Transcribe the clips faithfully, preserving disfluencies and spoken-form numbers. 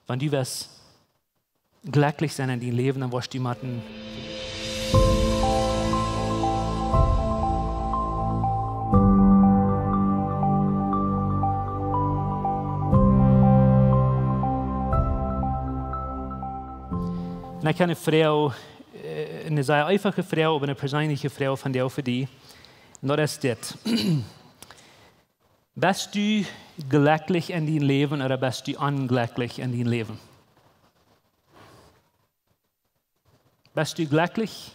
Wan du west jlekjlich sennen en dien Läwen, dan woascht du motten. Un ekj hab eene Froag, äh, eene sea eefache Froag, oba eene perseenelje Froag von die fa die. Un daut es dit. Best du jlekjlich en dien Läwen ooda best du onjlekjlich en dien Läwen? Best du jlekjlich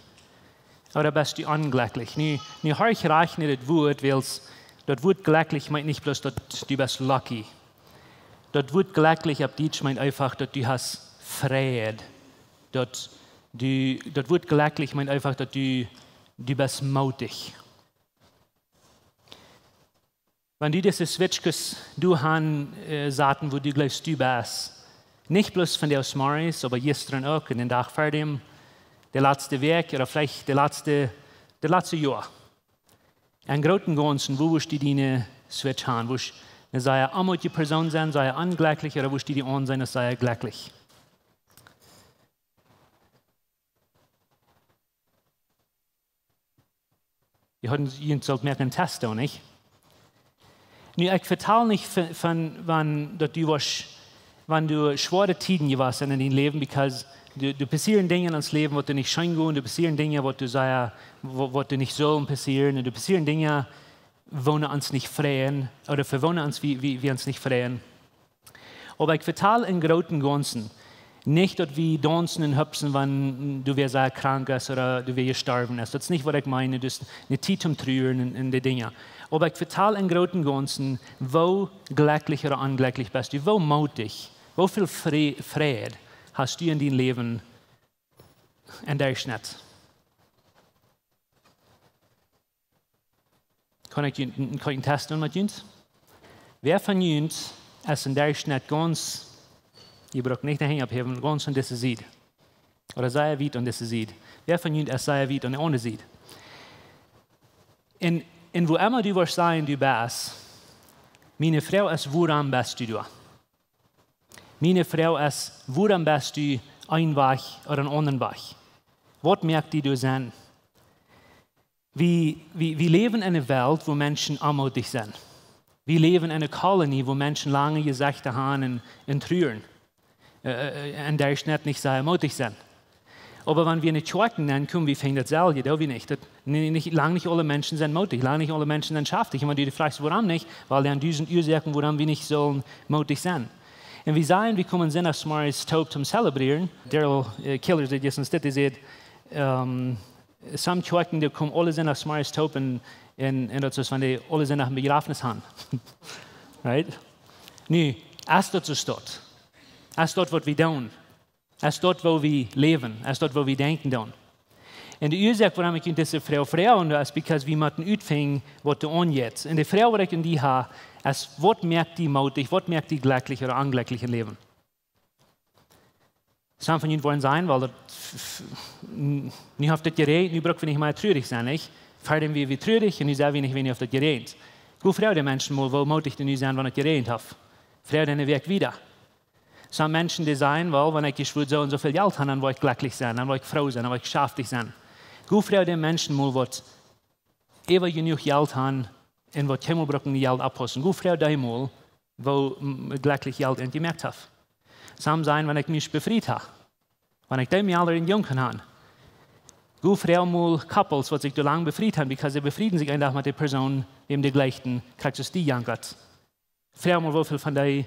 ooda best du onjlekjlich? Nu, nu horch rajcht no daut Wuat, wiels daut Wuat jlekjlich meent nich bloos daut du best lucky. Daut Wuat jlekjlich opp Dietsch meent eefach daut du hast Fräd. Daut du, daut Wuat jlekjlich meent eefach daut du, du best mootich. Wan du dise Switchkes doa han, äh, saten, woo du jleefst du best, nich bloos vondoag zemorjes, oba jistren uk, un dän Dach ver däm, de latste Wäakj, ooda veleicht de latste, de latste Joa. Em grooten Gaunzen, woo wurscht du diene Switch han? Wurscht du eene sea onmootje Persoon sennen, sea onjlekjlich, ooda wurscht du die aunseenen aus sea jlekjlich? Jie hauden, jie sullen moaken een Test doonen, nich? Nu, ekj vetal nich von, von wan daut du woascht, wan du schwoare Tieden jewast sent en dien Läwen, because du, du passieren Dinja en ons Läwen, waut du nich scheen gonen, du passieren Dinja, waut du sea, wa-, waut du nich sullen passieren, un du passieren Dinja, woo ons nich freien, ooda fa woo ons wie, wie, wie ons nich freien. Oba ekj vetal em grooten Gaunzen. Nich daut wie daunzen un hopsen, wan du wäa sea krank best ooda du wäa jestorwen best. Daut es nich waut ekj meen, daut es eene Tiet toom truren un, un dee Dinja. Oba ekj vetal em grooten Gaunzen, woo jlekjlich ooda onjlekjlich best du, woo mootich, woo väl Fre-, Fräd hast du en dien Läwen em Derchschnitt? Kaun ekj een, een, kaun ekj een Test doonen met junt? Wäa von junt es em Derchschnitt gaunz, jie brucken nich de Henj opphäwen, gaunz aun dise Sied? Ooda sea wiet aun dise Sied? Wäa von junt es sea wiet aun de aundre Sied? Un, un wua emma du woascht sennen, du best, miene Froag es, wuarom best du doa? Miene Froag es, wuarom best du een Wajch ooda een aundren Wajch? Waut moakt die doa sennen? Wie, wie, wie läwen en eene Welt, wua Menschen onmootich sent. Wie läwen en eene Kolonie, wua Menschen lange Jesechta han un, un truren. Äh, äh, em Derchschnitt nich sea mootich sent. Oba wan wie en de Kjoakjen nenkomen, wie finjen daut selwje, doo wie nich. Daut, nä, nich, lang nich aule Menschen sent mootich, lang nich aule Menschen sent schaftich. Un wan du die froagst, wuarom nich, wiels doa sent dusent Uasoaken, wuarom wie nich sellen mootich sennen. Un wie sajen, wie komen Sindach zemorjes toop toom celebrieren. Daryl, äh, Killers, dee jistren dit, dee säd, ähm, some Kjoakjen, dee komen aule Sindach zemorjes toop un, un, un daut es wan dee aule Sindach een Bejrafnis han. Right? Nu, es daut soo? Es daut waut wie doonen? Es daut woo wie läwen? Es daut woo wie denkjen doonen? Un de Uasoak, wuarom ekj junt dise Froag froag, es because wie motten utfinjen, waut doa aunjeit. Un de Froag, waut ekj aun die hab, es, waut moakt die mootich, waut moakt die jlekjlich ooda onjlekjlich em Läwen? Some von junt woaren sajen, wiels daut, f-, f-, n-, nu haft daut jeräajent, nu bruck wie nich mea trurich sennen, nich? Ver däm wieren wie trurich un nu sent wie nich, wan nu haft daut jeräajent. Go froag de Menschen mol, woo mootich dee nu sent, wan daut jeräajent haft. Froag dee eene Wäakj wieda. Some Menschen, dee sajen, wiels wan ekj jeschwuat soo un soo väl Jelt hab, dan woa ekj jlekjlich sennen, dan woa ekj froo sennen, dan woa ekj schaftich sennen. Go froag de Menschen mol, waut äwa jenuach Jelt han un waut kjeenmol brucken Jelt opphussen. Go froag dee mol, woo, m-, jlekjlich Jelt an jemoakt haft. Some sajen, wan ekj mie befriet hab. Wan ekj dee mie aul een Jung kaun han. Go froag mol couples, waut sikj doa lang befriet han, because see befrieden sikj een Dach met de Persoon, wäm dee jlikjt, krakjt soo aus dee jankat. Froag mol, woo väl von dee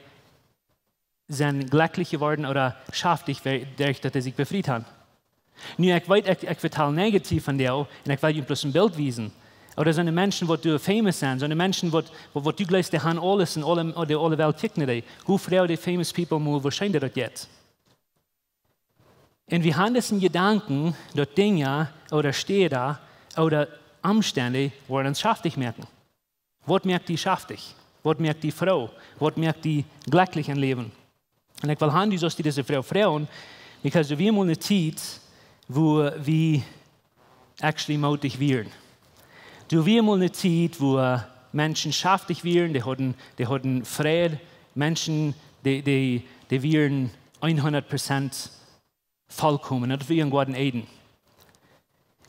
sent jlekjlich jeworden ooda schaftich, wan-, derch daut see sikj befriet han. Nu, ekj weet, ekj, ekj vetal negativ von dee, un ekj well junt bloos een Bilt wiesen. Ooda soone Menschen, waut doa famous sent, soone Menschen, waut, waut, waut du jleefst, dee han aules un aule, de aule Welt kjikjt no dee. Go froag de famous people mol, woo scheen daut jeit. Un wie han disen Jedanken, daut Dinja ooda Städa ooda Omstend woaren ons schaftich moaken. Waut moakt die schaftich? Waut moakt die froo? Waut moakt die jlekjlich em Läwen? Un ekj well han, du sust die dise Froag froagen, because doa wia mol eene Tiet, wua wie actually mootich wieren. Doa wia mol eene Tiet, wua Menschen schaftich wieren, dee hauden, dee hauden Fräd, Menschen, dee, dee, dee wieren hundat Prozent volkomen. Daut wia em Goaden Eden.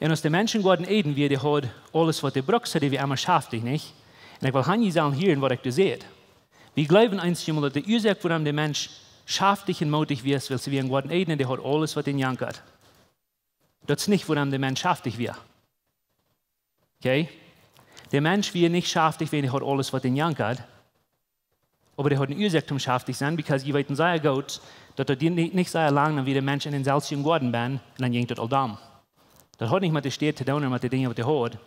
Un aus de Mensch em Goaden Eden wia, dee haud aules waut dee brukt, soo dee wia emma schaftich, nich? Un ekj well han, jie sellen hieren waut ekj doa säd. Wie jleewen eenjemol daut de Uasoak wuarom de Mensch schaftich un mootich wia, wiels hee wia em Goaden Eden un dee haud aules waut dän jankat. Daut es nich wuarom de Mensch schaftich wia. Okay? De Mensch wia nich schaftich, wiels hee haud aules waut dän jankat. Oba dee haud eene Uasoak toom schaftich sennen, because jie weeten sea goot, daut daut nich, nich sea lang, dan wia de Mensch en dän selwjen Goaden benn, un dan jinkj daut aul domm. Daut haud nich met de Städ to doonen un met de Dinja waut hee haud,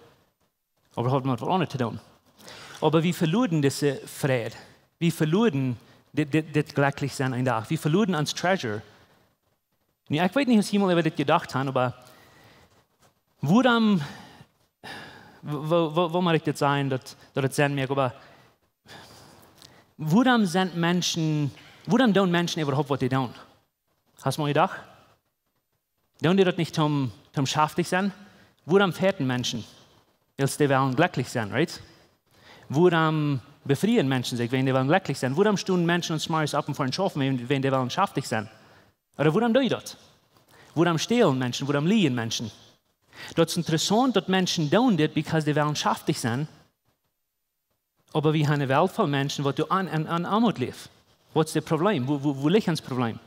oba daut haud met waut aundret to doonen. Oba wie veluaren dise Fräd. Wie veluaren dit, dit, dit jlekjlich sennen een Dach. Wie veluaren ons treasure. Nu, ekj weet nich aus jie mol äwa dit jedocht han, oba wuarom, woo, woo, woo mott ekj dit sajen, daut, daut et Senn moakt, oba wuarom sent Menschen, wuarom doonen Menschen äwahaupt waut dee doonen? Hast mol jedocht? Doonen dee daut nich toom, toom schaftich sennen? Wuarom fighten Menschen? Wiels dee wellen jlekjlich sennen, right? Wuarom befrieen Menschen sikj? Wiels dee wellen jlekjlich sennen. Wuarom stonen Menschen aum Morjes opp un foaren schaufen? Wiels, wiels dee wellen schaftich sennen. Ooda wuarom doonen dee daut? Wuarom stälen Menschen? Wuarom lieejen Menschen? Daut es interessaunt, daut Menschen doonen dit, because dee wellen schaftich sennen. Oba wie han eene Welt voll Menschen, waut doa en, en, en Oamoot läwen. Waut es daut Problem? Wua, wua, wua licht daut Problem?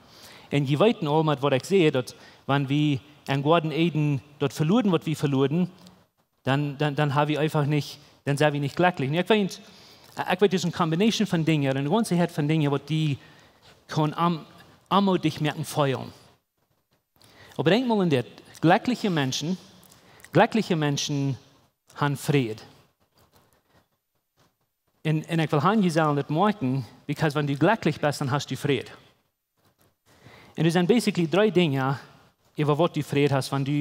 Un jie weeten aul met waut ekj säd, daut wan wie em Goaden Eden daut veluaren, waut wie veluaren, dan, dan, dan ha wie eefach nich, dan sent wie nich jlekjlich. Nu, ekj weet, ekj weet, daut es eene Combination von Dinja, eene gaunze Rieej von Dinja, waut die kaun am, oamootich moaken feelen. Oba denkj mol aun dit. Jlekjliche Menschen, jlekjliche Menschen han Fräd. Un, un ekj well han, jie sellen dit moakjen, because wan du jlekjlich best, dan hast du Fräd. Un doa sent basically dree Dinja, äwa waut du Fräd hast, wan du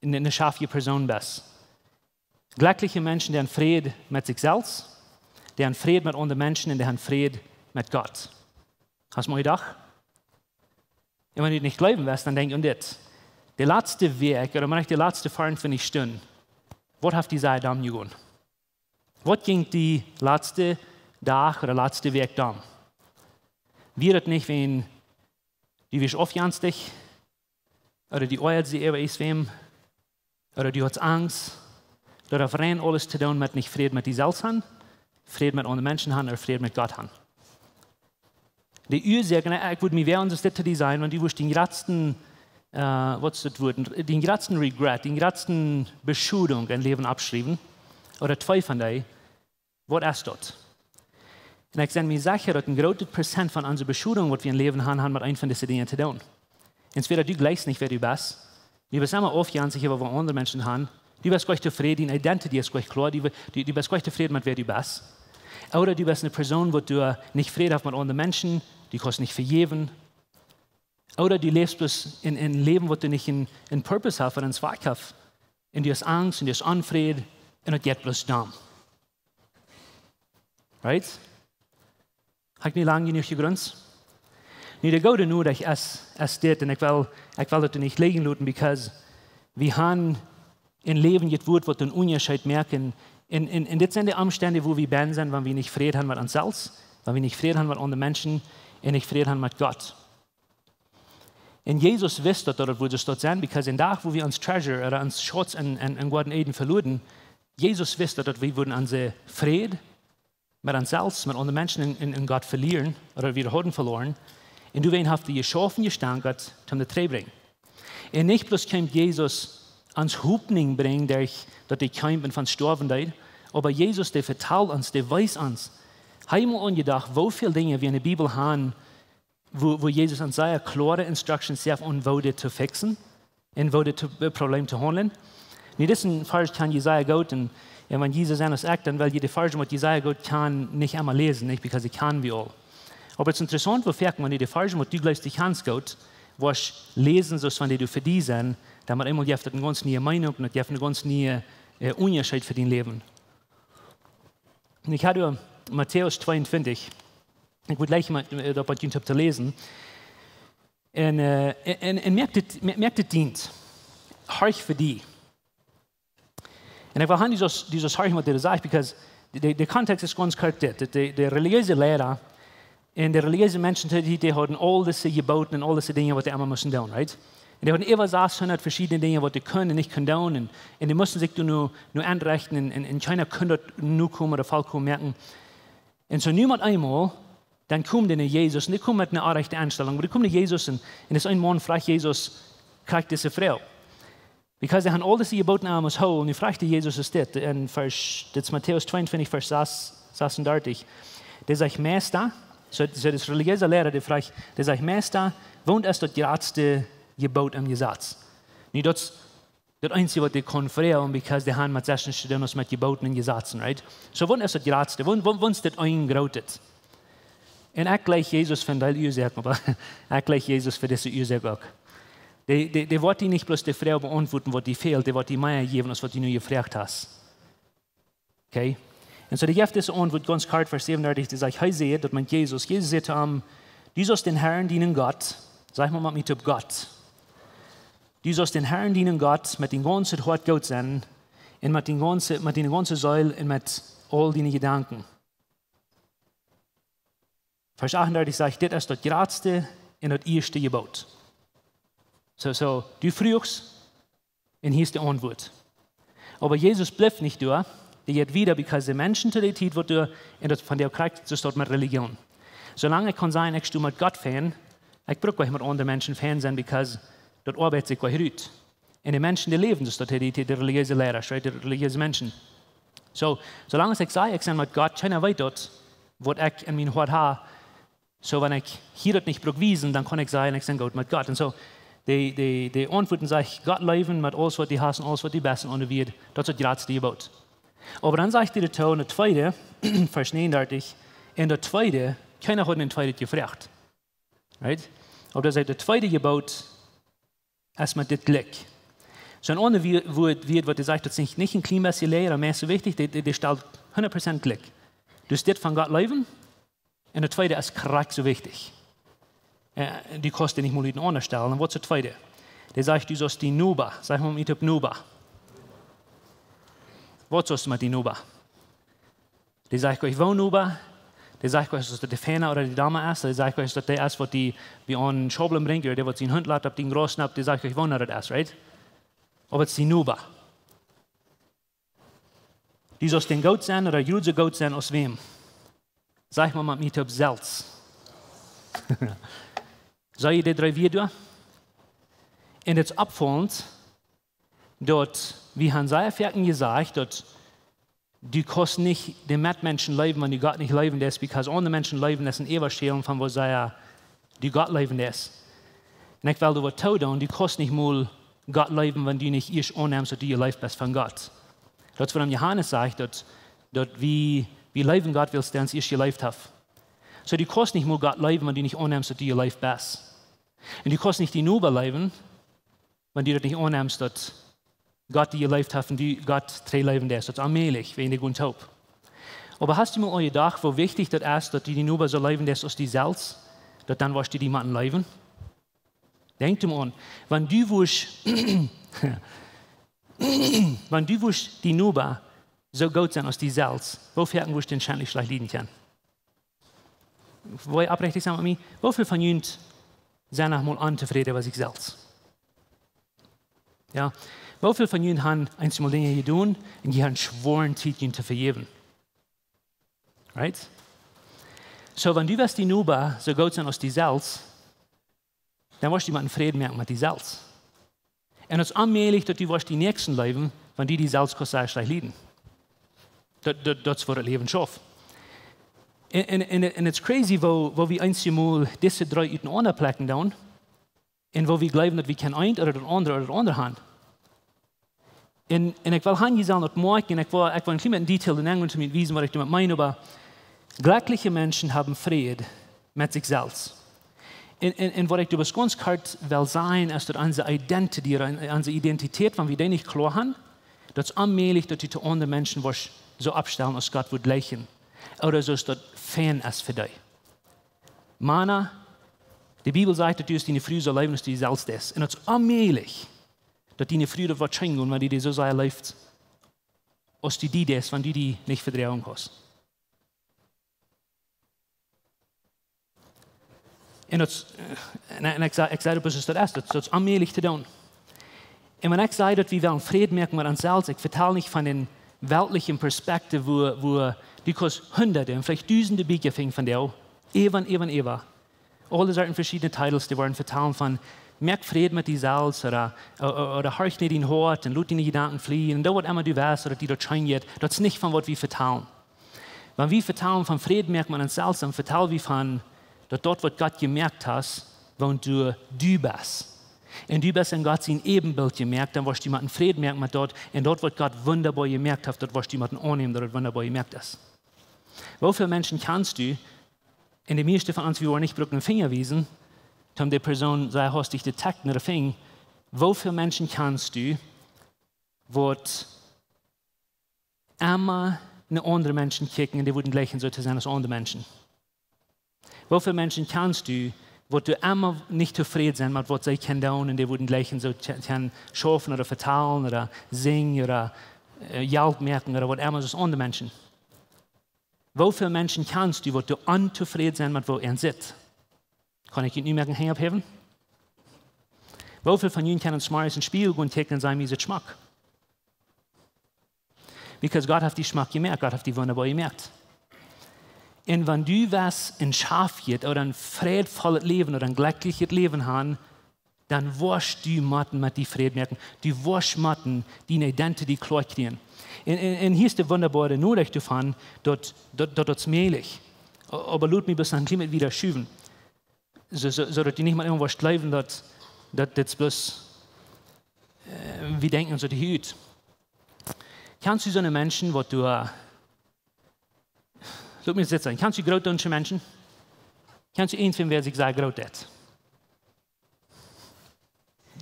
eene, eene schaftje Persoon best. Jlekjliche Menschen, dee han Fräd met sikj selfst, dee han Fräd met aundre Menschen un dee han Fräd met Gott. Hast mol jedocht? Un wan du nich jleewen west, dan denkj aun dit. De latste Wäakj, ooda mau de latste veeruntwintich Stunden, waut haft die sea domm jegonen? Waut jinkj dee latste Dach ooda latste Wäakj domm? Wia daut nich, wan du wieescht aufjenstich, ooda du oajaust die äwa irjentwäm, ooda du haudst Angst, daut haft rein aules to doonen met nich Fräd met die selfst han, Fräd met aundre Menschen han, ooda Fräd met Gott han. De Uasoak, un ekj wudd mie wäa ons dit to die sajen, wan du wurscht dän jratsten, äh, waut es daut Wuat, dän jratsten Regret, dän jratsten Beschuldunk em Läwen oppschriewen, ooda twee von dee, waut es daut? Un ekj sie mie secha, daut een grootet Prozent von onse Beschuldunk, waut wie em Läwen han, han met eent von dise Dinja to doonen. Entwäda du jleichst nich, wäa du best. Du best emma aufjenstich äwa waut aundre Menschen han. Du best nich tofräd, diene Identity es nich kloa. Du, du, du best nich tofräd met wäa du best. Ooda du best eene Persoon, waut du nich Fräd hast met aundre Menschen. Du kaust nich vejäwen. Ooda du läfst bloos een, een Läwen, waut du nich een, een Purpose hast ooda een Zweck hast. Un du hast Angst un du hast Onfräd un daut jeit bloos domm. Right? Ha ekj nu lang jenuach jegrunt? Nu, de goode Norecht es, es dit, un ekj well, ekj well daut nich lijen loten, because wie han em Läwen dit Wuat, waut een Unjascheet moakt. Un, un, un dit sent de Omstend, wua wie benn sent, wan wie nich Fräd han met ons selfst, wan wie nich Fräd han met aundre Menschen, un nich Fräd han met Gott. Un Jesus wist daut, daut et wudd soo sennen, because een Dach, wua wie ons treasure, ooda ons Schauts en, en, em Goaden Eden veluaren, Jesus wist daut, daut wie wudden onse Fräd met ons selfst, met aundre Menschen un, un, un Gott velieren, ooda wie hauden veloaren. Un doawäajen haft hee jeschaufen, jestankat, om daut trigj brinjen. Un nich bloos kjeem Jesus ons Hopninj brinjen, derch daut hee kjeem un von stoawen deed, oba Jesus, dee vetald ons, dee wees ons, ha jie mol aunjedocht, woo väl Dinja wie en de Bibel han, wua, wua Jesus ons sea kloare Instructions jeft, om woo dit to fixen un woo dit to, äh, Problem to handlen. Nu, disen Varsch kjan jie sea goot, un, un wan jie soo sent aus ekj, dan well jie de Varschen, waut jie sea goot kjanen, nich emol läsen, nich? Because dee kjanen wie aul. Oba et es interessaunt, woo foaken, wan du de Varschen, waut du jleefst, dee kjanst goot, woascht läsen, soo aus wan dee du fa die sent, dan met eemol jeft daut eene gaunz niee Meenunk un daut jeft een gaunz niee, äh, Unjascheet fa dien Läwen. Un ekj ha doa Matäus tweeuntwintich. Ekj wudd jlikj mol, äh, daut waut junt opp to läsen. Un, äh, un, un moakt dit, mo-, moakt dit dient. Horch fa die. Un ekj well han, du saust, du saust horchen, waut hee sajcht, because de, de, de Kontext es gaunz kort dit. De, de, de relijeese Liera, Un de relijeese Menschen, dee, dee hauden aul dise Jeboten un aul dise Dinja, waut dee emma musten doonen, right? Un dee hauden äwa sasshundat veschiedne Dinja, waut dee kunnen un nich kunnen doonen. Un, un dee musten sikj doa nu, nu enrechten un, un, un kjeena kunn daut nu komen ooda vollkomen moaken. Un soo nu met eemol, dan kjeemen dee no Jesus un dee kjeemen met eene oprajchte Enstalunk. Oba dee kjeemen no Jesus un, un dis eene Maun fruach Jesus, krakjt dise Froag. Because dee hauden aul dise Jeboten emma must hoolen. Nu fruach dee Jesus es dit, en Varsch, dit es Matäus tweeuntwintich, Varsch sas-, sasuntwartich. Dee sajcht: "Meista", soo, soo dis relijeesa Liera, dee fruach, dee sajcht: "Meista, woont es daut jratste Jeboot em Jesaz?" Nu, daut es daut eensje, waut dee kunnen froagen, because dee hauden met sasshundat Studenten met Jeboten un Jesazen, right? Soo, woont es daut jratste? Woont, woont, woont es daut een grootet? Un ekj jleich Jesus fa eene Uasoak, oba ekj jleich Jesus fa dise Uasoak uk. Dee, dee, dee woat die nich bloos de Froag beauntwuaden, waut die fält, dee woat die mea jäwen, aus waut du nu jefroagt hast. Okay? Un soo, dee jeft dise Auntwuat gaunz kort, Varsch säwenundartich, dee sajcht, hee säd, daut meent Jesus, Jesus säd to am: "Du saust dän Herrn, dienen Gott", saj mol met mie toop: "Gott." "Du saust dän Herrn, dienen Gott, met dien gaunzet Hoat goot sennen, un met dien gaunze, met diene gaunze Seel un met aul diene Jedanken." Varsch achtundartich sajcht, dit es daut jratste un daut ieeschte Jeboot. Soo, soo, du fruachst un hia es de Auntwuat. Oba Jesus blift nich doa, dee jeit wieda, because de Menschen to dee Tiet, waut doa, un daut von dee krakjt, soo es daut met Relijoon. Soo lang ekj kaun sajen, ekj sto met Gott fein, ekj bruk nich met aundre Menschen fein sennen, because daut oabeit sikj nich rut. Un de Menschen, dee läwen, soo es daut, dee, dee, de relijeese Liera, right? De relijeese Menschen. Soo, soo lang aus ekj saj, ekj sie met Gott, kjeena weet daut, waut ekj en mien Hoat hab. Soo, wan ekj hia daut nich bruk wiesen, dan kaun ekj sajen, ekj sie goot met Gott. Un soo, dee, dee, dee Auntwuaten, saj ekj, Gott leewen met aules, waut du hast un aules, waut du best, un aundre Wieed, daut es daut jratste Jeboot. Oba dan sajcht hee doatoo, en daut tweede, Varsch neununddreißig, en daut tweede, kjeena haud een tweedet jefroagt. Right? Oba daut sajcht, daut tweede Jeboot es met dit jlikj. Soo een aundret Wie-, Wuat, Wuat, waut hee sajcht, daut es nich, nich een kjlien bät läaja, oba mea soo wichtich, dee, dee, dee stalt hundat Prozent jlikj. Dus dit von Gott leewen, un daut tweede es krakjt soo wichtich. Äh, du kaust dee nich mol utenaunda stalen. Un waut es daut tweede? Dee sajcht, du saust dienen Noba. Saj mol met mie toop: Noba. Waut saust du met dienen Noba? Dee sajcht nich, woo Noba. Dee sajcht nich, aus daut de Fäna ooda de Dama es. Dee sajcht nich, aus daut dee es, waut die bie aun Schaublen brinjt, ooda dee, waut sien Hunt lat opp dän Gros schnapt. Dee sajcht nich, woo Noba daut es, right? Oba daut es dienen Noba. Du saust dän goot sennen ooda jrod soo goot sennen aus wäm? Saj mol met mie toop: selfst. Saj jie dee dree Wieed doa? Un daut es oppfaulent, daut wie haben sea foaken jesajcht, daut du kaust nich de Metmenschen leewen, wan du Gott nich leewen deist, because aundre Menschen leewen es een Äwaschälen von woo sea du Gott leewen deist. Un ekj well die waut toodoonen, du kaust nich mol Gott leewen, wan du nich ieescht aunnemst, daut du jeleeft best von Gott. Daut es wuarom Johanes sajcht, daut, daut wie, wie leewen Gott, wiels hee ons ieescht jeleeft haft. Soo, du kaust nich mol Gott leewen, wan du nich aunnemst, daut du jeleeft best. Un du kaust nich dienen Noba leewen, wan du daut nich aunnemst, daut Gott die jeleeft haft un du Gott trigj leewen deist. Daut es onmäajlich, wäajen dee gonen toop. Oba hast du mol aunjedocht, woo wichtich daut es, daut du dienen Noba soo leewen deist aus die selfst? Daut dan woascht du die motten leewen? Denkj mol aun, wan du wurscht, wan du wurscht dienen Noba soo goot sennen aus die selfst, woo foaken wurscht du dän schentlich schlajcht lieden kjennen? Well jie oprechtich sennen met mie? Woo väl von junt sent noch mol ontofräd äwa sikj selfst? Jo? Woo väl von junt haben eemol Dinja jedonen un jie haben schwoare Tiet, junt to vejäwen? Right? Soo, wan du wurscht dienen Noba soo goot sennen aus die selfst, dan woascht du motten Fräd moaken met die selfst. Un daut es onmäajlich, daut du woascht dien Näakjsten leewen, wan du die selfst kaust sea schlajcht lieden. Daut, daut, daut es woo daut Läwen schauft. Un, un, un, un it's crazy, woo, woo wie eenjemol dise dree utenaunda plekjen doonen, un woo wie jleewen, daut wie kjennen eent ooda daut aundre ooda daut aundre haben. Un, un ekj well han, jie sellen daut moakjen, un ekj well, ekj well een kjlien bät en detail doa nenn gonen, om to wiesen, waut ekj doamet meen, oba jlekjliche Menschen haben Fräd met sikj selfst. Un, un, un waut ekj doa bloos gaunz kort well sajen, es daut onse identity, ooda onse Identität, wan wie dee nich kloa haben, daut es onmäajlich, daut du to aundre Menschen woascht soo oppstalen, aus Gott wudd jleichen. Ooda soo aus daut fein es fa die. Mana, de Bibel sajcht, daut du diene Fru saust leewen aus du die selfst deist. Un daut es onmäajlich, daut diene Fru daut woat scheen gonen, wan du die soo sea leefst, aus du die deist, wan du die nich vedroagen kaust. Un daut, un, un ekj saj, ekj saj daut, daut es, daut, daut es onmäajlich to doonen. Un wan ekj saj daut wie wellen Fräd moaken met ons selfst, ekj vetal nich von dän weltlichen Perspektiv, wua, wua du kaust hunderte un veleicht dusende Bieekja finjen von dee, äwa un äwa un äwa. Aule Sorten veschiedne Titels, dee woaren vetalen von, moak Fräd met die selfst, ooda, ooda, ooda horch no dien Hoat un lot diene Jedanken flieen, un daut waut emma du west, ooda die daut scheen jeit, daut es nich von waut wie vetalen. Wan wie vetalen von Fräd moaken met ons selfst, dan vetal wie von daut, daut waut Gott jemoakt haft, woont du, du best. Un du best en Gott sien Äbenbilt jemoakt, dan woascht du motten Fräd moaken met daut, un daut waut Gott wundaboa jemoakt haft, daut woascht du motten aunnämen, daut daut wundaboa jemoakt es. Woo väl Menschen kjanst du, un de mieeschte von ons, wie woaren nich brucken Finja wiesen, om de Persoon sea hastich to detekten ooda finjen, woo väl Menschen kjanst du, waut emma no aundre Menschen kjikjen un dee wudden jleichen soo to sennen aus aundre Menschen? Woo väl Menschen kjanst du, waut du emma nich tofräd sent met waut see kjennen doonen un dee wudden jleichen soo kje-, kjennen schaufen ooda vetalen ooda sinjen ooda, äh, Jelt moaken ooda waut emma, soo aus aundre Menschen? Woo väl Menschen kjanst du, waut du ontofräd sent met woo eena sitt? Kaun ekj junt nu moaken Henj opphäwen? Woo väl von junt kjennen zemorjes em Spieejel gonen kjikjen un sajen, mie sitt schmock? Because Gott haft die schmock jemoakt, Gott haft die wundaboa jemoakt. Un wan du west een Schaufkjit ooda een frädvollet Läwen ooda een jlekjlichet Läwen han, dan woascht du motten met die Fräd moaken. Du woascht motten diene identity kloa kjrieen. Un, un, un hia es de wundaboare Norecht doavon, daut, daut, daut es mäajlich. O-, oba lot mie bloos noch een kjlien bät wieda schuwen. Soo, soo, soo daut du nich mol irjentwua jleewen, daut, daut dit bloos, äh, wie denkjen soo de Hut. Kjanst du soone Menschen, waut du, äh, lot mie dit sajen, kjanst du grootdoonsche Menschen? Kjanst du irjentwäm, wäa sikj sea groot deit?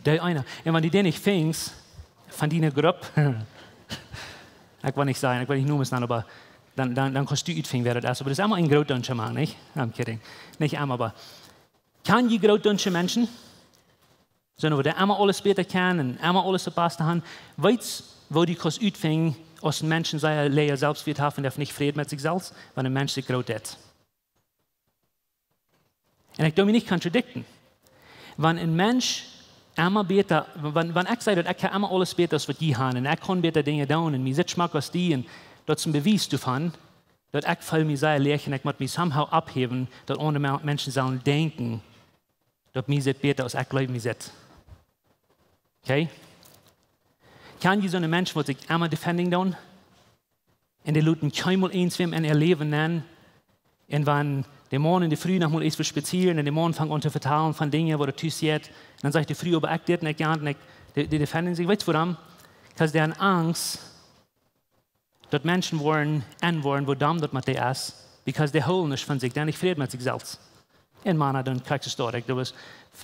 Dee eena. Un wan du dän nich finjst, von diene Grupp, ekj well nich sajen, ekj well nich Nomes nanen, oba dan, dan, dan kaust du utfinjen, wäa daut es. Oba daut es emma een grootdoonscha Maun, nich? I'm kidding. Nich emma, oba kjan jie grootdoonsche Menschen? Soone, waut emma aules bäta kjennen un emma aules opp baste han? Weetst, woo du kaust utfinjen, aus een Mensch sea läaja Selfstwieet haft un dee haft nich Fräd met sikj selfst, wan een Mensch sikj groot deit? Un ekj doo mie nich contradicten. Wan een Mensch emma bäta, wan, wan ekj saj daut ekj kaun emma aules bäta aus waut jie han, un ekj kaun bäta Dinja doonen, un mie sitt schmock aus die, un daut es een Bewies doavon, daut ekj feel mie sea läach un ekj mott mie somehow opphäwen, daut aundre Me-, Menschen sellen denkjen, daut mie sitt bäta aus ekj jleew mie sitt. Okay? Kjan jie soone Menschen, waut sikj emma defending doonen? Un dee loten kjeenmol irjentwäm en äa Läwen nenn. Un wan de Maun un de Fru noch mol eent wua spazieren un de Maun fangt aun to vetalen von Dinja, waut doa tus jeit, dan sajcht de Fru, oba ekj dit un ekj jant un ekj, dee, dee defenden sikj. Weetst wuarom? Because dee han Angst, daut Menschen woaren enwoaren, woo domm daut met dee es, because dee hoolen nich von sikj, dee han nich Fräd met sikj selfst. Un Mana, dan kjikj ekj daut, ekj, daut es,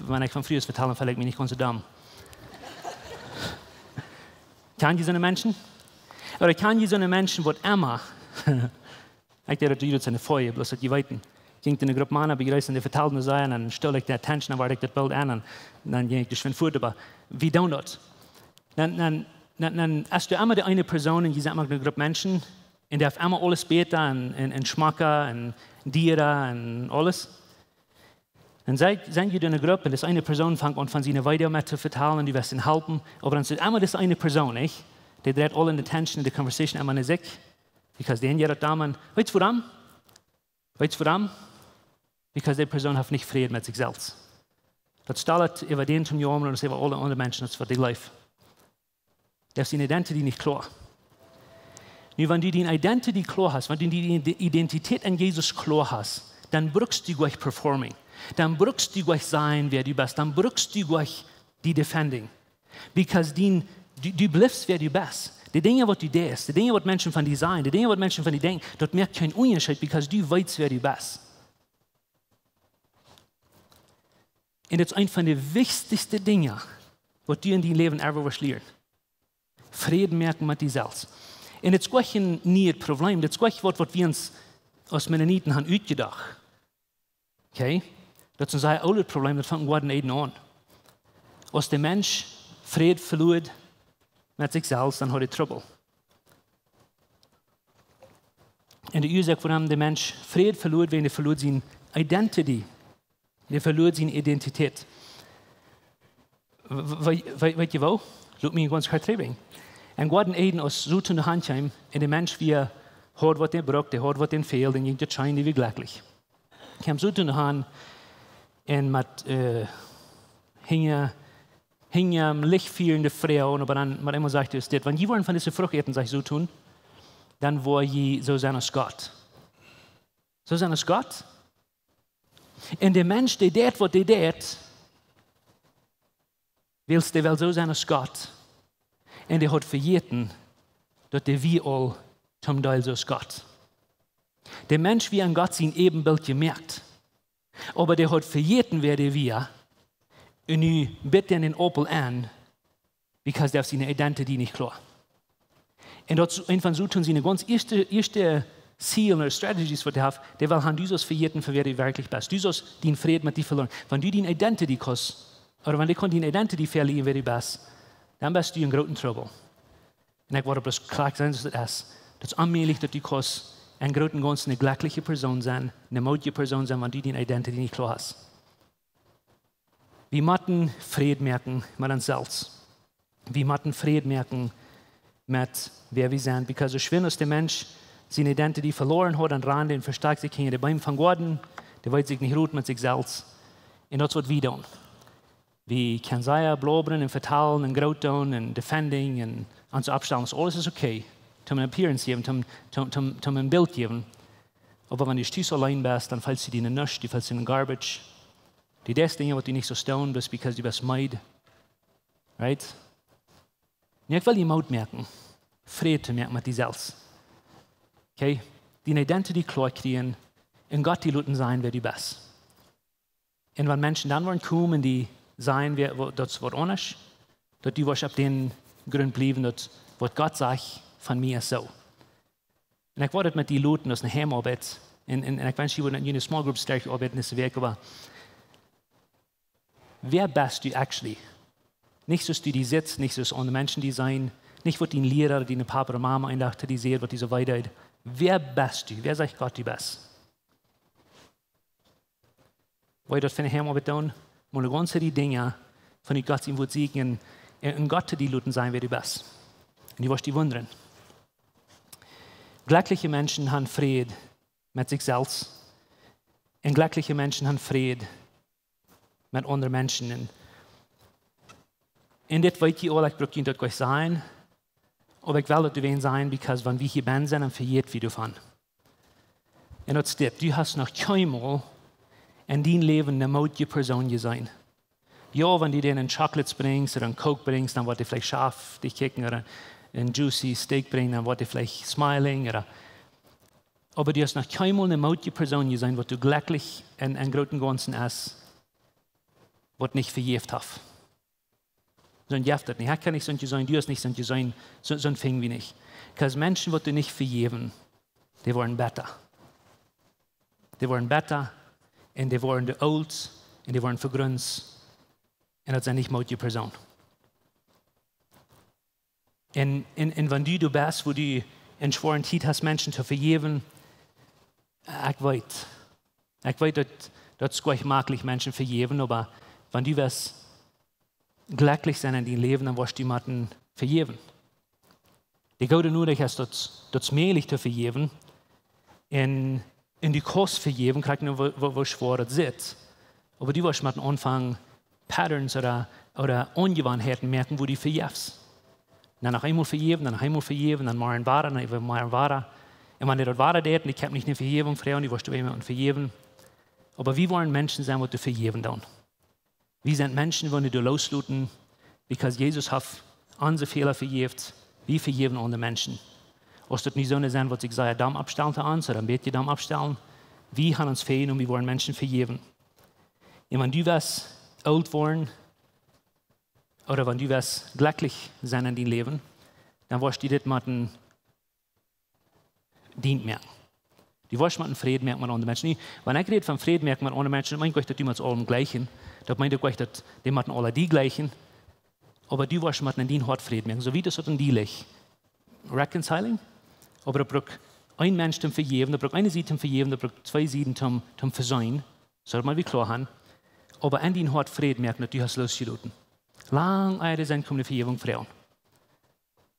wan ekj von Frues vetal, dan feel ekj mie nich gaunz soo domm. Kjan jie soone Menschen? Ooda kjan jie soone Menschen, waut emma, ekj deed daut, daut es eene Foie, bloos daut jie weeten. Jinkj enne Grupp Mana bejreessen, dee vetalden sea, un dan stool ekj de attention, dan wort ekj daut Bilt aun, un dan jinkj ekj jeschwind fuat, oba wie doonen daut. Dan, dan, dan, dan, aus du emma de eene Persoon, un jie sent mau eene Grupp Menschen, un dee haft emma aules bäta un, un, un schmocka un diera un aules. Dan sent, sent jie enne Grupp, un daut eene Persoon fangt aun von siene Weedoag met to vetalen, un du west am halpen, oba dan es emma daut eene Persoon, nich? Dee dreit aule de attention, de conversation emma no sikj. Because dee jeit daut dan, weetst wuarom? Weetst wuarom? Because dee Persoon haft nich Fräd met sikj selfst. Daut stalt äwa dän toom jaumren, daut es äwa aule aundre Menschen, daut es waut dee jleeft. Daut es diene Identity nich kloa. Nu, wan du diene Identity kloa hast, wan du diene Identität en Jesus kloa hast, dan brukst du nich performing. Dan brukst du nich sajen, wäa du best. Dan brukst du nich die defending. Because dien, du, du blifst wäa du best. De Dinja, waut du deist, de Dinja, waut Menschen von die sajen, de Dinja, waut Menschen von die denkjen, daut moakt kjeen Unjascheet, because du weetst, wäa du best. Un daut es eent von de wichtichste Dinja, waut du en dien Läwen ever woascht lieren. Fräd moaken met die selfst. Un daut es nich een nieet Problem, daut es nich waut, waut wie ons aus Mennoniten han utjedocht. Okay? Daut es een sea oolet Problem, daut funk em Goaden Eden aun. Aus de Mensch Fräd veloar met sikj selfst, dan haud hee Trubbel. Un de Uasoak, wuarom de Mensch Fräd veloar, wia, dee veloar siene Identity. Dee veloa siene Identität. Weet jie woo? Lot mie gaunz kort trigj brinjen. En Goaden Eden, aus Soton doa han kjeem, un de Mensch wia, haud waut dee brukt, dee haud waut dän fäld, un jinkj daut scheen, dee wia jlekjlich. Kjeem Soton doa han un met, äh, hinja, hinja am Licht fierende Froag, oba dan, met eemol sajcht hee dit: Wan jie woaren von dise Frucht äten, sajcht Soton, dan woa jie soo sennen aus Gott. Soo sennen aus Gott? Un de Mensch, dee deit waut dee deit, wiels dee well soo sennen aus Gott. Un dee haud vejäten, daut dee wia aul toom Deel soo aus Gott. De Mensch wia en Gott sien Äbenbilt jemoakt. Oba dee haud vejäten, wäa dee wia. Un nu bit dee dän Aupel aun, because dee haft siene identity nich kloa. Un daut es eent von Soton siene gaunz ieeschte, ieeschte Ziel ooda strategies, waut hee haft. Dee well han, du saust vejäten, fa wäa du werkjlich best. Du saust dien Fräd met die veloaren. Wan du dien identity kaust, ooda wan dee kaun dien identity veloaren, wäa du best, dan best du en grooten Trubbel. Un ekj woa bloos kloa sennen, daut es, daut es onmäajlich, daut du kaust en grooten gaunzen ne jlekjliche Persoon sennen, ne moodje Persoon sennen, wan du dien identity nich kloa hast. Wie motten Fräd moaken met ons selfst. Wie motten Fräd moaken met wäa wie sent. Because soo schwind aus de Mensch siene identity veloaren haud, dan rand dee un vestakjt sikj hinja de Beem vom Goaden, dee weet sikj nich Rot met sikj selfst. Un daut es waut wie doonen. Wie kjennen sea blobren un vetalen un groot doonen un defending un ons oppstalen, aules es okay. Toom een appearance jäwen, toom, toom, toom, toom een Bilt jäwen. Oba wan du tus auleen best, dan feelst du die nuscht, du feelst die en garbage. Du deist Dinja, waut du nich saust doonen, bloos because du best meed. Right? Nu, ekj well die Moot moaken, Fräd to moaken met die selfst. Okay? Diene identity kloa kjrieen un Gott die loten sennen, wäa du best. Un wan Menschen dan woaren komen, dee sajen, wäa, woo, daut es waut aundasch, daut du woascht opp dän Grunt bliewen, daut waut Gott sajcht von mie es soo. Un ekj wull daut met die loten, daut es ne Heimaubeit. Un, un, un ekj wensch, jie wudden en june small groups derch oabeiden dise Wäakj, oba wäa best du actually? Nich soo aus du die sitst, nich soo aus aundre Menschen die seenen, nich waut dien Liera, diene Papa ooda Mama een Dach to die säd, waut die soo wee deed. Wäa best du? Wäa sajcht Gott, du best? Woo jie daut von Heimaubeit doonen, mol gaunz dee Dinja von Gott sien Wuat sieekjen un, un Gott to die loten sennen, wäa du best. Un du woascht die wundren. Jlekjliche Menschen han Fräd met sikj selfst. Un jlekjliche Menschen han Fräd met aundre Menschen. Un, un dit weet jie aul, ekj bruk junt daut nich sajen, oba ekj well daut doawäajen sajen, because wan wie hia bennen sent, dan vejät wie doavon. Un daut es dit: Du hast noch kjeenmol en dien Läwen ne moodje Persoon jeseenen. Jo, wan du dän een Chocolates brinjst ooda een Coke brinjst, dan woat dee veleicht schaftich kjikjen, ooda een juicy Steak brinjst, dan woat dee veleicht smiling, ooda, oba du hast noch kjeenmol ne moodje Persoon jeseenen, waut du jlekjlich un, un en grooten gaunzen es, waut nich vejäft haft. Soont jeft daut nich. Ekj kaun nich soont jeseenen, du hast nich soont jeseenen, soo, soont finj wie nich. Because Menschen, waut du nich vejäwen, dee woaren betta. Dee woaren betta un dee woaren oolt un dee woaren vegrunt. Un daut sent nich moodje Persoon. Un, un, un wan du doa best, wua du ne schwoare Tiet hast, Menschen to vejäwen, ekj weet, ekj weet daut, daut es nich mäajlich Menschen vejäwen, oba wan du west jlekjlich sennen en dien Läwen, dan woascht du motten vejäwen. De goode Norecht es, daut, daut es mäajlich to vejäwen. Un, un du kaust vejäwen, krakjt nu, woo, woo, woo schwoa daut sitt. Oba du woascht motten aunfangen, Patterns ooda, ooda Aunjewanheiten moaken, wua du vejefst. Dan noch eemol vejäwen, dan noch eemol vejäwen, dan morjen wada, dan eemol morjen wada. Un wan du daut wada deist, un ekj hab nich ne Vejäwunk, Fru, un du woascht doa eemol aun vejäwen. Oba wie woaren Menschen sennen, waut doa vejäwen doonen. Wie sent Menschen, waut doa loosloten, because Jesus haft onse Fäla vejäft, wie vejäwen aundre Menschen. Aus daut nu soone sent, waut sikj sea domm oppstalen to ons, ooda een bät domm oppstalen, wie han ons väajenomen, wie woaren Menschen vejäwen. Un wan du west oolt woaren, ooda wan du west jlekjlich sennen en dien Läwen, dan woascht du dit motten dien moaken. Du woascht motten Fräd moaken met aundre Menschen. Nu, wan ekj räd von Fräd moaken met aundre Menschen, dan meen ekj nich, daut du motst aulem jleichen. Daut meent uk nich, daut dee motten aula die jleichen. Oba du woascht motten en dien Hoat Fräd moaken. Soo wiet aus daut en die licht. Reconciling. Oba daut brukt een Mensch toom vejäwen, daut brukt eene Sied toom vejäwen, daut brukt twee Sieden toom, toom veseenen. Soo daut wie daut kloa han. Oba en dien Hoat Fräd moaken, daut du hast losjeloten. Lang ea dee sent, kaust du Vejäwunk froagen.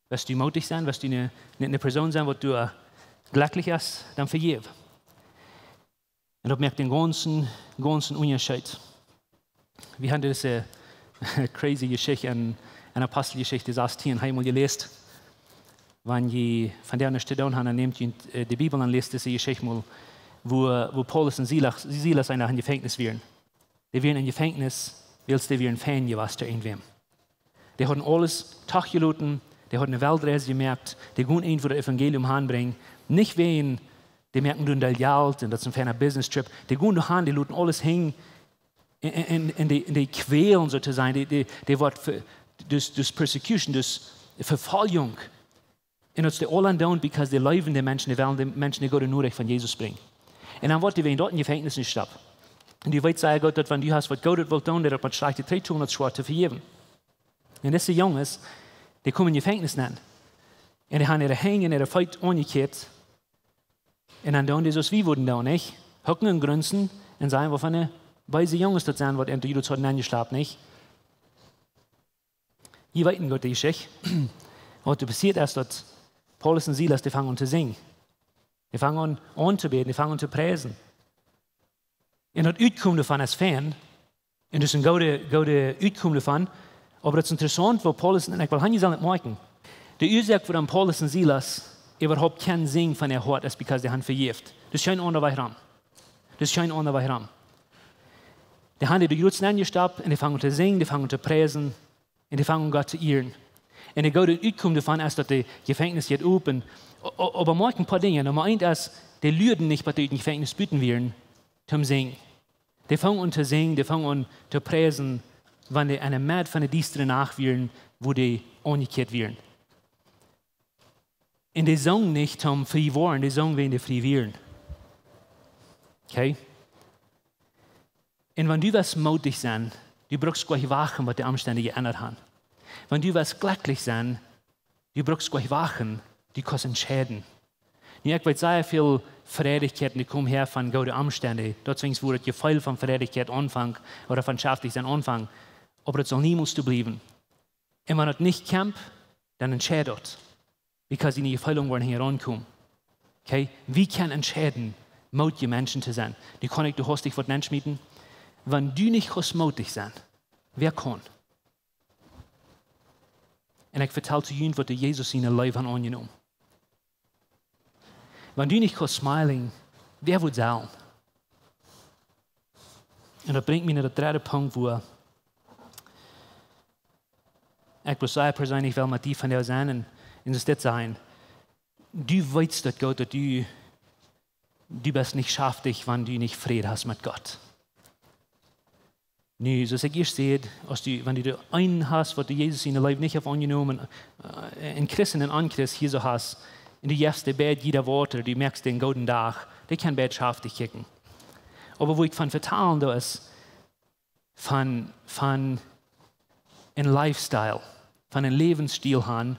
West du mootich sennen, west du eene, eene, eene Persoon sennen, waut du, äh, jlekjlich es, dan vejäw. Un daut moakt dän gaunzen, gaunzen Unjascheet. Wie haben dise crazy Jeschicht en, en Aposteljeschicht sastieen emol jeläst. Wan jie vondoag nuscht to doonen haben, dan nämt jie, äh, de Bibel un läst dise Jeschicht mol, woo, woo Paulus un Silas, Silas eena em Jefenkjnis wieren. Dee wieren em Jefenkjnis, wiels dee wieren fein jewast to irjentwäm. Dee hauden aules trajchtjeloten, dee hauden eene Weltreis jemoakt, dee gonen irjentwua daut Evangelium aunbrinjen. Nich wäajen, dee moaken doa een Deel Jelt un daut es een feina Business Trip. Dee gonen doa han, dee loten aules hinjen en, en, en, en dee, en dee Kjwälen, soo to sajen, dee, dee, dee woat ver-, dus, dus Persecution, dus Vefoljunk. Un daut es dee aules doonen, because dee leewen de Menschen, dee wellen de Menschen de goode Norecht von Jesus brinjen. Un dan woat dee wäajen daut em Jefenkjnis jestopt. Un du weetst sea goot, daut wan du hast waut Goodet wult doonen, daut met schlajchte trigjtolen, daut es schwoa to vejäwen. Un dise Junges, dee komen em Jefenkjnis nenn. Un dee haben äare Henj un äare Feet aunjekjäat. Un dan doonen dee soo aus wie wudden doonen, nich? Hucken un grunsen un sajen, waut fa beese Junges daut sent, waut an de Juden hauden aunjeschlapt, nich? Jie weeten goot de Jeschicht. Waut doa passieet es, daut Paulus un Silas, dee fangen aun to sinjen. Dee fangen aun, aun to bäden, dee fangen aun to priesen. Un daut Utkomen doavon es fein. Un daut es een goodet, goodet Utkomen doavon. Oba daut es interessaunt, woo Paulus, un ekj well hia sajen, daut moakjen. De Uasoak, wuarom Paulus un Silas äwahaupt kjennen sinjen von äa Hoat, es because dee haben vejäft. Daut es kjeen aundra Wajch rom. Daut es kjeen aundra Wajch rom. Dee haben de Juden aunjestopt un dee fangen aun to sinjen, dee fangen aun to priesen. Un dee fangen aun Gott to ieren. Un daut goode Utkomen doavon es, daut daut Jefenkjnis jeit op. O-, o-, oba moakj een poa Dinja. Numma eent es, dee luaden nich, waut dee em Jefenkjnis buten wieren, toom sinjen. Dee fangen aun to sinjen, dee fangen aun to priesen, wan dee enne Med von de diestre Nacht wieren, wua dee aunjekjäat wieren. Un dee sungen nich toom frie woaren, dee sungen wäajen dee frie wieren. Okay? Un wan du west mootich sennen, du brukst goanich wachten, waut de Omstend jeendat haben. Wan du west jlekjlich sennen, du brukst goanich wachten, du kaust entscheiden. Nu, ekj weet sea väl Freidichkjeiten, dee komen häa von goode Omstend. Daut es wäajens, wua daut Jefeel von Freidichkjeit aunfangt, ooda von schaftich sennen aunfangt. Oba daut saul niemols soo bliewen. Un wan daut nich kjemt, dan entscheid daut. Because diene Jefeelen woaren hia aunkomen. Okay? Wie kjennen entscheiden, mootje Menschen to sennen? Nu kaun ekj doa hastich waut nenschmieten. Wan du nich kaust mootich sennen, wäa kaun? Un ekj vetal to junt, waut dee Jesus siene Leew haben aunjenomen. Wan du nich kaust smilen, wäa woat sellen? Un daut brinjt mie no daut dredde Punkt, wua ekj bloos sea perseenlich well met die vondoag sennen un, un daut es dit sennen. Du weetst daut goot, daut du, du best nich schaftich, wan du nich Fräd hast met Gott. Nu, soo aus ekj ieescht säd, aus du, wan du dän eenen hast, waut du Jesus siene Leew nich haft aunjenomen, äh, een Christ un een Onchrist hia soo hast, un du jefst dee beid jieda waut, du moakst dän gooden Dach, dee kaun beid schaftich kjikjen. Oba wua ekj von vetalen doo, es von, von een Lifestyle, von een Läwensstiel han,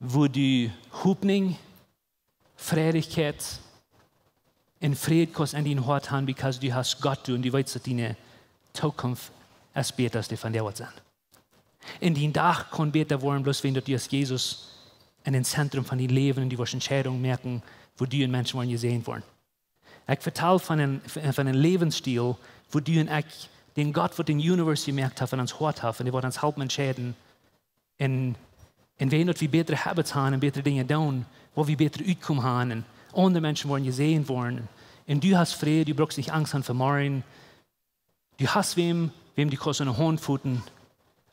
wua du Hopninj, Freidichkjeit un Fräd kaust en dien Hoat han, because du hast Gott doa un du weetst, daut diene Tookunft es bäta aus dee vondoag woat sennen. Un dien Dach kaun bäta woaren, bloos wäajen daut du hast Jesus en daut Zentrum von dien Läwen un du woascht Entscheidungen moaken, wua du un Menschen woaren jesäajent woaren. Ekj vetal von een, von een Läwensstiel, wua du un ekj dän Gott, waut dän Universe jemoakt haft, en ons Hoat haft, un dee woat ons halpen entscheiden, un, un wäajen daut wie bätre habits han un bätre Dinja doonen, wua wie bätre Utkomen han un aundre Menschen woaren jesäajent woaren. Un du hast Fräd, du brukst nich Angst han fa morjen. Du hast wäm, wäm du kaust aun de Haunt foten,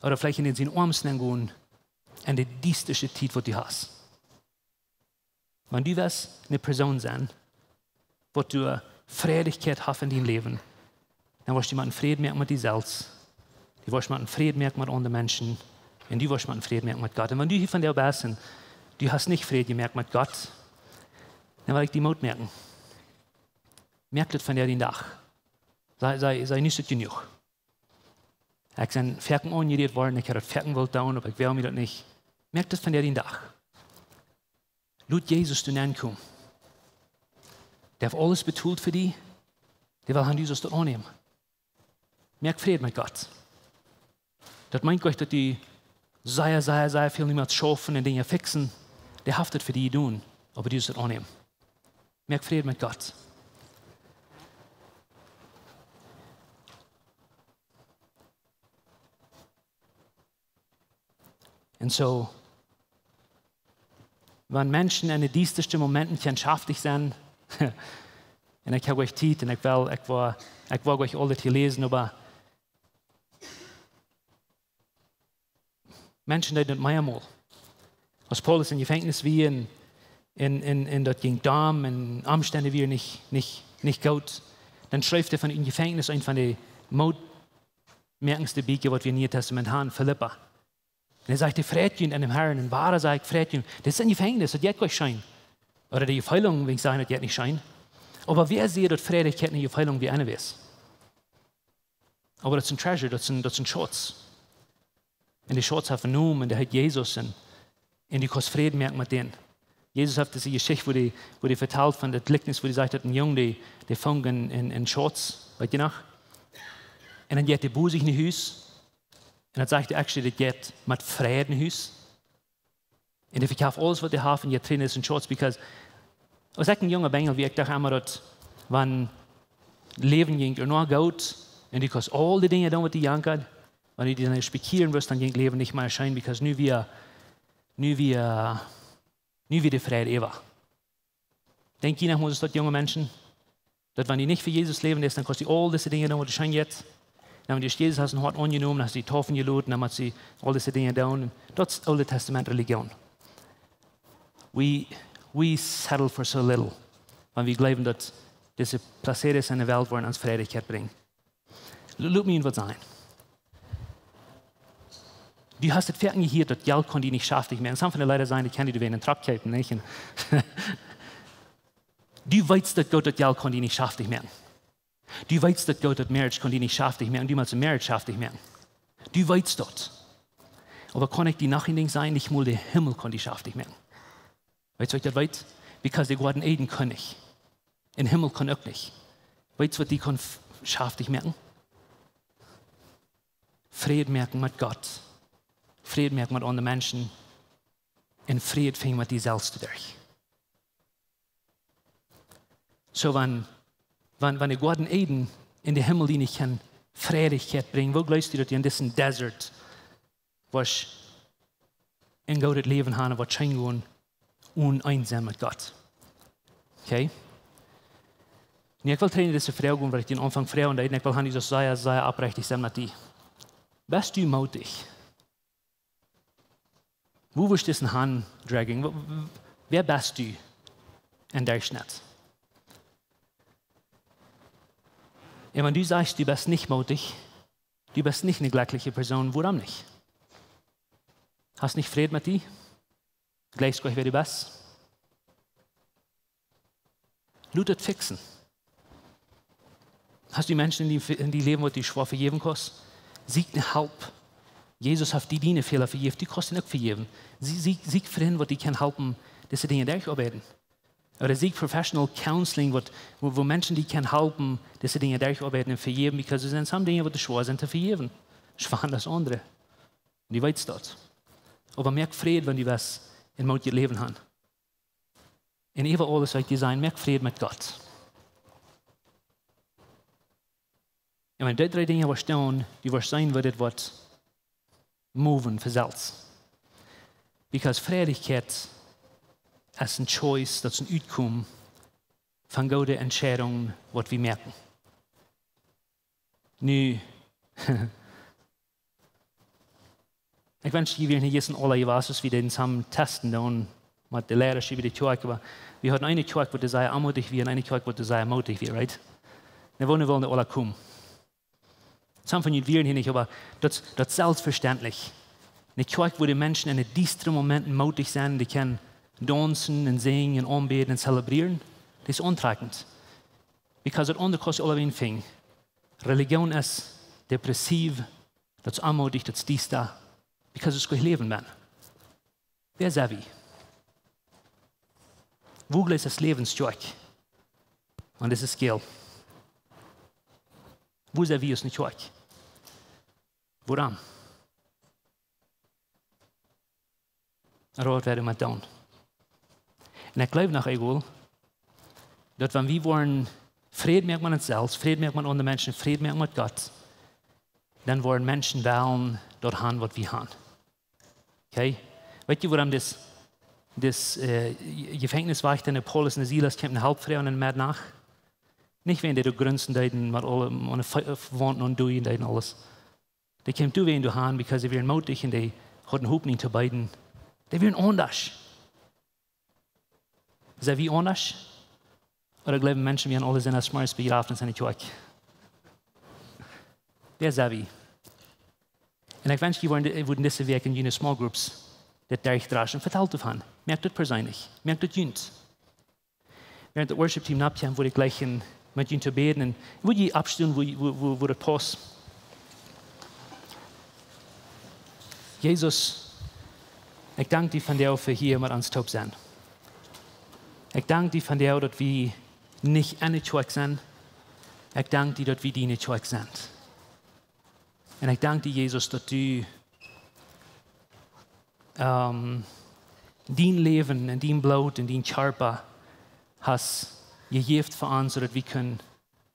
ooda veleicht en siene Oarms nenn gonen, en de diestaste Tiet, waut du hast. Wan du west eene Persoon sennen, waut du Freidichkjeit hast en dien Läwen, dan woascht du motten Fräd moaken met die selfst. Du woascht motten Fräd moaken met aundre Menschen. Un du woascht motten Fräd moaken met Gott. Un wan du hia vondoag best un du hast nich Fräd jemoakt met Gott, dan well ekj die Moot moaken. Moak daut vondoag dien Dach. Saj, saj, saj, nu es et jenuach. Ekj sie foaken aunjerät worden, ekj haud daut foaken wult doonen, oba ekj well mie daut nich. Moak daut vondoag dien Dach. Lot Jesus doa nenkomen. Dee haft aules betolt fa die. Dee well han, du sust daut aunnämen. Moak Fräd met Gott. Daut meent nich, daut du sea, sea, sea väl motst schaufen un Dinja fixen. Dee haft et fa die jedonen, oba du sust et aunnämen. Moak Fräd met Gott. Un soo, wan Menschen en de diestaste Momenten kjennen schaftich sennen, un ekj hab uk Tiet un ekj well, ekj woa, ekj woa uk aul dit hia läsen, oba Menschen deeden daut meamol. Aus Paulus em Jefenkjnis wia un, un, un, un daut jinkj domm un Omstend wieren nich, nich, nich goot, dan schreef hee von em Jefenkjnis eent von de mootmoakjendste Bieekja, waut wie em Nieen Testament haben, Filippa. Un hee sajcht: Freit junt en däm Harn, un wada saj ekj: Freit junt. Dit es een Jefenkjnis, daut jeit goanich scheen. Ooda de Jefeelunk, wan ekj saj, daut jeit nich scheen. Oba wäa sajcht, daut Freid kjemt en de Jefeelunk, wia aunwäsent. Oba daut es een treasure, daut es een, daut es een Schauz. Un dee Schauz haft een Nomen, un dee heet Jesus, un, un du kaust Fräd moaken met dän. Jesus haft dise Jeschicht, wua hee, wua hee vetalt von daut Jlikjnis, wua hee sajcht, daut een Jung, dee, dee funk een, een, een Schauz, weet jie noch? Un dan jeit hee bosich no Hus, un dan sajcht hee actually, daut jeit met Freid no Hus. Un dee vekjeft aules, waut hee haft, un jeit trigj no sienen Schauz, because aus ekj een junga Benjel wia, ekj docht emma, daut wan daut Läwen jinkj noch goot, un du kaust aul dee Dinja doonen, waut die jankat, wan du die dan spekjieren wurscht, dan jinkj daut Läwen nich mea scheen, because nu wia, nu wia, nu wia de Freid äwa. Denkj jie noch mol, es daut junge Menschen, daut wan du nich fa Jesus läwen deist, dan kaust du aul dise Dinja doonen, waut scheen jeit. Dan wan du Jesus hast, een Hoat aunjenomen, hast du die Taufe jeloten, dan motst du aul dise Dinja doonen. Daut es Oole Testament Religion. We, we settle for so little. Wan wie jleewen, daut dise placeres en de Welt woaren ons Freid brinjen. L-, lot mie waut sajen. Du hast daut foaken jehieet, daut Jelt kaun die nich schaftich moaken. Some von de Lied sajen, dee kjennen die wellen een Truck kjeepen, nich? Un du weetst daut goot, daut Jelt kaun die nich schaftich moaken. Du weetst daut goot, daut Marriage kaun die nich schaftich moaken. Du motst een Marriage schaftich moaken. Du weetst daut. Oba kaun ekj die noch een Dinkj sajen? Nich mol de Himmel kaun die schaftich moaken. Weetst, waut ekj daut weet? Because de Goaden Eden kunn nich. Un Himmel kunn uk nich. Weetst, waut die kaun f-, schaftich moaken? Fräd moaken met Gott. Fräd moaken met aundre Menschen. Un Fräd finjen met die selfst doaderch. Soo, wan, wan, wan de Goaden Eden un de Himmel die nich kjennen Fräd brinjen, woo jleefst du, daut du en disen Desert woascht een goodet Läwen haben, waut scheen gonen, onen eent sennen met Gott? Okay? Nu, ekj well trigj no dise Froag gonen, waut ekj aum Aunfank fruach, un ekj well haben, du sust sea, sea oprechtich sennen met die. Best du mootich? Woo wurscht du disen Hahn droagen? Wa-, w-, wäa best du em Derchschnitt? Un wan du sajchst, du best nich mootich, du best nich eene jlekjliche Persoon, wuarom nich? Hast nich Fräd met die? Jlikjst goanich, wäa du best? Lot daut fixen. Hast du Menschen en dien, en dien Läwen, waut du schwoa vejäwen kaust? Sieekj no Help. Jesus haft die diene Fäla vejäft, du kaust an uk vejäwen. Sie-, sieekj, sieekj Frind, waut die kjennen halpen, dise Dinja derchtoabeiden. Ooda sieekj professional counseling, waut, wua, wua Menschen die kjennen halpen, dise Dinja derchtoabeiden un vejäwen, because doa sent some Dinja, waut schwoa sent to vejäwen. Schwoa aus aundre. Du weetst daut. Oba moak Fräd, wan du west een mootjet Läwen haben. Un äwa aules, waut ekj die saj, moak Fräd met Gott. Un wan du dee dree Dinja woascht doonen, du woascht seenen, woo dit woat moven von selfst. Because Freid es een choice, daut es een Utkomen von goode Entscheidungen, waut wie moaken. Nu, ekj wensch, jie wieren hia jistren aula jewast, aus wie dän samen Test doonen met de Leidaschoft bie de Kjoakj, oba wie hauden eene Kjoakj, waut sea onmootich wia, un eene Kjoakj, waut sea mootich wia, right? Nu, woo wullen dee aula komen? Some von junt wieren hia nich, oba daut, daut es selfstvestendlich. Eene Kjoakj, wua de Menschen en de diestste Momenten mootich sent, dee kjennen daunzen un sinjen un aunbäden un zelebrieren, daut es auntrakjent. Because daut aundre kaust du aulawäajen finjen. Religion es depressiv, daut es onmootich, daut es diesta. Because daut es goanich Läwen, Mensch. Wäa sent wie? Woo jleefst du, es Läwen, Kjoakj? Un daut es geel. Woo sent wie aus eene Kjoakj? Wuarom? Ooda waut woa wie doa met doonen? Un ekj jleew noch eemol, daut wan wie woaren Fräd moaken met ons selfst, Fräd moaken met aundre Menschen, Fräd moaken met Gott, dan woaren Menschen wellen daut haben, waut wie haben. Okay? Weet jie, wuarom dis, dis, äh, Jefenkjniswajchta un de Paulus un de Silas kjeemen Help froagen enne Meddnacht? Nich wäajen dee doa grunsen deeden, met aule, met de Fe-, Waunden aundoagen deeden, aules. Dee kjeemen doawäajen doahan, because dee wieren mootich un dee hauden Hopninj to beeden. Dee wieren aundasch. Sent wie aundasch? Ooda jleewen Menschen, wie haben aule Sindachsmorjes Bejrafnis enne Kjoakj? Wäa sent wie? Un ekj wensch, jie wudden, wudden dise Wäakj en june small groups dit derchdraschen. Vetalt doavon. Moakt daut perseenlich. Moakt daut junt. Wäarent daut Worship Team nopp kjemt, wudd ekj jlikj en, met junt to bäden. Un wudd jie oppstonen, wua, wua, wua, wua daut pausst. Jesus, ekj dank die vondoag fa hia met ons toop sennen. Ekj dank die vondoag, daut wie nich enne Kjoakj sent. Ekj dank die, daut wie diene Kjoakj sent. Un ekj dank die, Jesus, daut du, ähm, dien Läwen un dien Bloot un dien Kjarpa hast jejäft fa ons, soo daut wie kjennen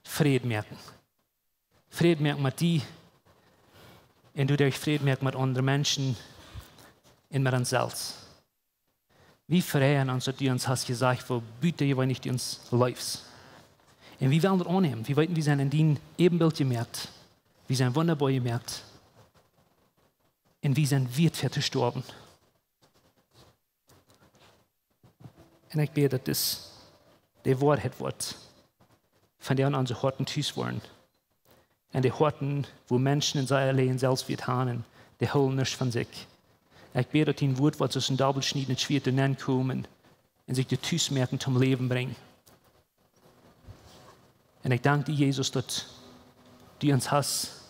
Fräd moaken. Fräd moaken met die un doaderch Fräd moaken met aundre Menschen un met ons selfst. Wie freien ons, daut du ons hast jesajcht, woo butajeweenlich du ons leefst. Un wie wellen daut aunnämen. Wie weeten, wie sent en dien Äbenbilt jemoakt. Wie sent wundaboa jemoakt. Un wie sent wieet fa to stoawen. Un ekj bäd, daut dis de Woarheit woat, von dee aun onse Hoaten tus woaren. Un de Hoaten, wua Menschen en sien Läwen selfst wieet haben, dee hoolen nuscht von sikj. Ekj bäd, daut dien Wuat woat soo aus een dobbelschniedendet Schwieet nenkomen un sikj doa tus moaken toom Läwen brinjen. Un ekj dank die, Jesus, daut du ons hast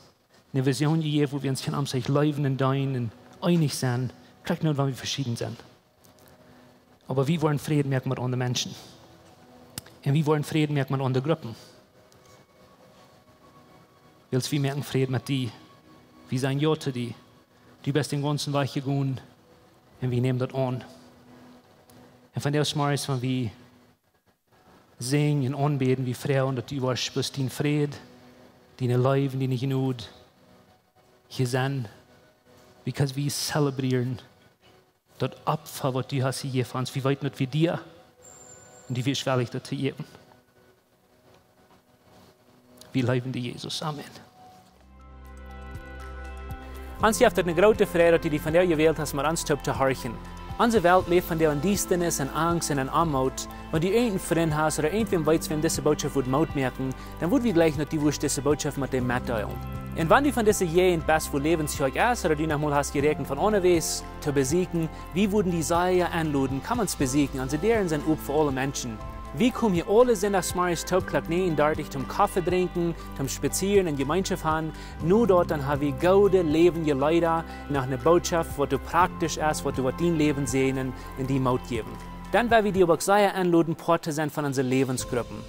eene Vision jejäft, wua wie ons kjennen aunfangen leewen un deenen un eenich sennen, krakjt nu, wan wie veschieden sent. Oba wie woaren Fräd moaken met aundre Menschen. Un wie woaren Fräd moaken met aundre Gruppen. Wiels wie moaken Fräd met die. Wie sajen Jo to die. Du best dän gaunzen Wajch jegonen. Un wie nämen daut aun. Un vondoag zemorjes, wan wie sinjen un aunbäden, wie froagen, daut du woascht bloos dien Fräd, diene Leew, diene Jnod hia sennen, because wie celebrieren daut Opfa, waut du hast jejäft fa ons. Wie weeten, daut wie die, un du wieescht wellich daut to jäwen. Wie leewen die, Jesus. Amen. Ons jeft et eene groote Freid, daut du die vondoag jewält hast, met ons toop to horchen. Onse Welt läft vondoag en Diestanis, en Angst un en Oamoot. Wan du irjent een Frint hast ooda irjentwäm weetst, wäm dise Botschaft wudd Moot moaken, dan wudd wie jleichen, daut du wurscht dise Botschaft met dee metdeelen. Un wan du von dise Jäajent best, wua Läwens Kjoakj es, ooda du noch mol hast jeräakjent von aundawäajes to besieekjen, wie wudden die sea enloden, komm ons besieekjen. Onse Däaren sent op fa aule Menschen. Wie komen hia aule Sindachsmorjes toop Klock näajen dartich toom Koffe drinkjen, toom spazieren un Jemeenschoft haben. Nu doa, dan ha wie goode läwendje Leeda, noch eene Botschaft, waut doa praktisch es, waut doa woat dien Läwen säajnen un die Moot jäwen. Dan well wie die oba uk sea enloden, Poat to sennen von onse Läwensgruppen.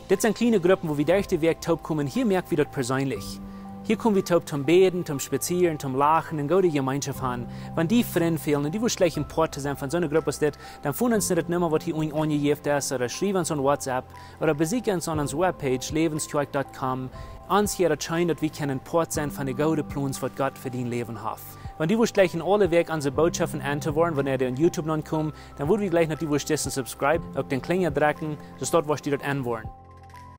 Dit sent kjliene Gruppen, wua wie derch de Wäakj toop komen. Hia moak wie daut perseenlich. Hia kom wie toop toom bäden, toom spazieren, toom lachen un goode Jemeenschoft haben. Wan die Frind fälen un du wurscht jleichen Poat to sennen von soone Grupp aus dit, dan foon ons no de Numma, waut hia unjen aunjejäft es, ooda schriew ons aun WhatsApp, ooda besieekj ons aun onse Webpage, läwenskjoakj dot com. Ons wudd et scheenen, daut wie kjennen Poat sennen von de goode Plons, waut Gott fa dien Läwen haft. Wan du wurscht jleichen aule Wäakj onse Botschaften en to woaren, wanea dee aun YouTube nopp komen, dan wudd wie jleichen, daut du wurscht disen subscribe, uk dän Klinja drekjen, soo daut du wurscht daut en woaren.